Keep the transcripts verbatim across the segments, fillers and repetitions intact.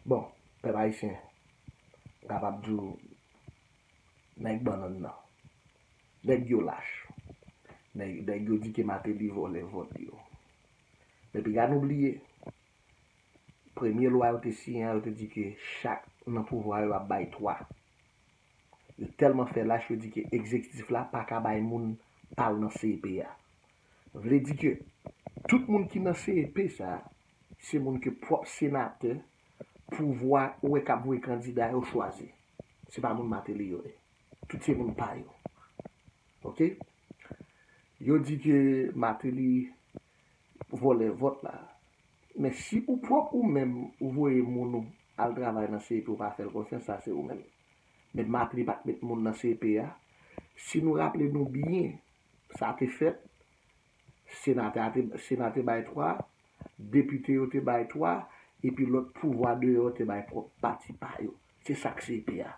Bon, pèp ayisyen, m kapab di w, nèg bannann nan, nèg yo lach. Nèg, nèg yo di ke Martelly vòlè vòt yo. Men piga nou bliye, premye lwa yo te siyen an, yo te di ke chak nan pouvwa yo ap bay twa. Yo tèlman fè lach, yo di ke egzekitif la pa ka bay moun pa l nan C E P a. Vle di ke tout moun ki nan C E P sa, se moun ke pwòp senatè, pouvwa, ou wè k ap voye kandida yo chwazi. Se pa moun Martelly yo ye. Tout se moun pa yo. Oke? Yo di ke Martelly vòlè vòt la. Men si ou pwòp ou menm, ou voye moun ou al travay nan C E P, ou pa fè l konfyans, sa se ou menm. Men Martelly pa t met moun nan C E P a. Si nou raple nou byen, sa te fèt, senatè a te, Sena te bay twa, depite yo te bay twa, epi lòt pouvwa deyò te bay pwòp pati pa yo. Se sa k C E P a.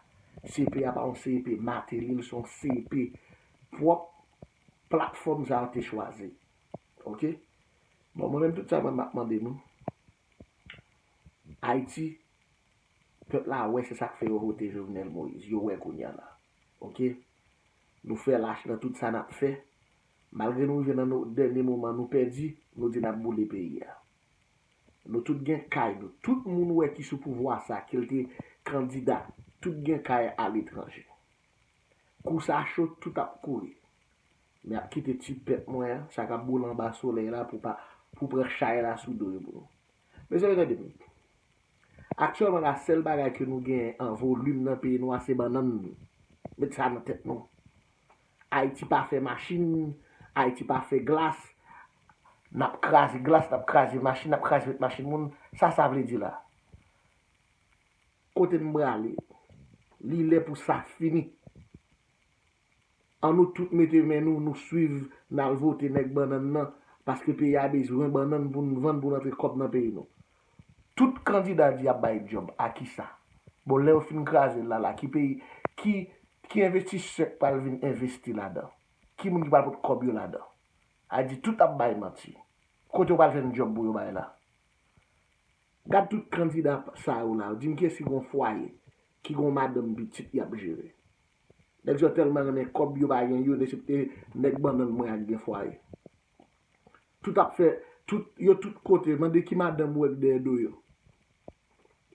C E P a pa yon C E P Martelly, se yon C E P pwòp platfòm sa yo te chwazi. Oke? Bon, mwen menm tout sa mwen m ap mande nou. Ayiti, pèp la wè se sa k fè yo vote Jovenel Moïse. Yo wè kounye a la. Oke? Nou fè lach nan tout sa n ap fè. Malgre nou rive nan nou dènye moman, nou pèdi, nou di n ap boule peyi a. Nou tout gen kay nou. Tout moun wè ki sou pouvwa sa, ke l te kandida, tout gen kay aletranje. Kou sa cho, tout ap kouri. Men ap kite ti pèp mwen an, sa k ap boule anba solèy la pou pa, pou pran chay la sou do yo pou nou. Mezanmi, tande m. Aktyèlman la, sèl bagay ke nou gen an volim nan peyi nou a, se bannann. Met sa nan tèt nou. Ayiti pa fè machin, Ayiti pa fè glas. N ap kraze glas, n ap kraze machin, n ap kraze machin moun. Sa sa vle di la? Kote n prale? Li lè pou sa fini. An nou tout mete men nou, nou swiv, n al vote nèg bannann nan, paske peyi a bezwen bannann pou n vann, pou n antre kòb nan peyi nou. Tout kandida di y ap bay djòb, a kisa? Bon, lè yo fin kraze l la, la, ki peyi, ki, ki envestisè k pral vin envesti ladan? Ki moun ki pral pot kòb yo ladan? A di tout ap bay manti. Kote yo pral jwenn djòb pou yo bay la? Gad tout kandida sa yo la, yo di m kiyès ki gon fwaye, ki gon madanm pitit y ap jere. Nèg sa yo tèlman renmen kòb, yo pa gen youn, eksepte nèg bannann mwen ak gen fwaye. Tout ap fè, tout, yo tout kote, mande ki madanm ou wè k dèyè do yo.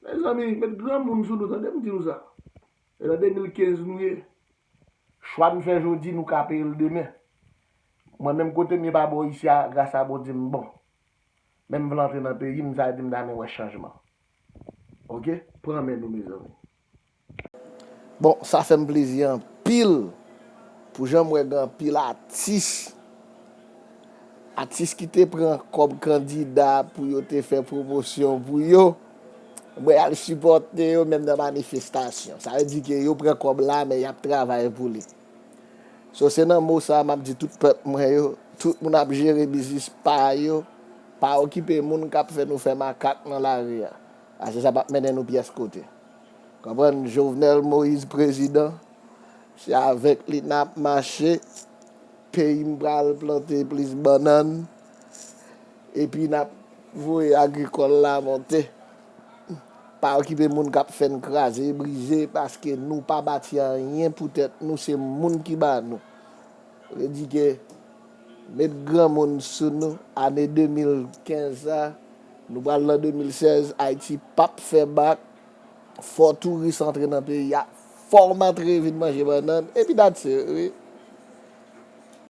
Mezanmi, met granmoun sou nou, tande m di nou sa. E nan de mil kenz nou ye. Chwa n fè jodi, nou ka peye l demen. Mwen menm kote m ye pa bò isi a, gras a Bondye m bon. Men m vle antre nan peyi m, sa vle di m ta renmen wè chanjman. Oke? Pran men nou, mezanmi. Bon, sa fè m plezi anpil pou jan m wè gen anpil atis. Atis ki te pran kòb kandida pou yo te fè pwomosyon pou yo, mwen al sipòte yo menm nan manifestasyon. Sa vle di ke yo pran kòb la, men y ap travay pou li. So, se nan mo sa a, m ap di tout pèp mwen yo, tout moun ap jere biznis pa yo, pa okipe moun k ap fè nou fè makak nan lari a. Paske sa p ap mennen nou pyès kote. Konprann? Jovenel Moïse prezidan, se avèk li n ap mache. Peyi m pral plante plis bannann, epi n ap voye agrikòl la monte. Pa okipe moun k ap fè n kraze, brize, paske nou pa bati anyen pou tèt nou, se moun ki ba nou. Vle di ke met granmoun sou nou, ane de mil kenz sa, nou pral nan de mil sèz, Ayiti p ap fè bak, fò touris antre nan peyi a, fò m antre vin manje bannann, epi that's it, wi.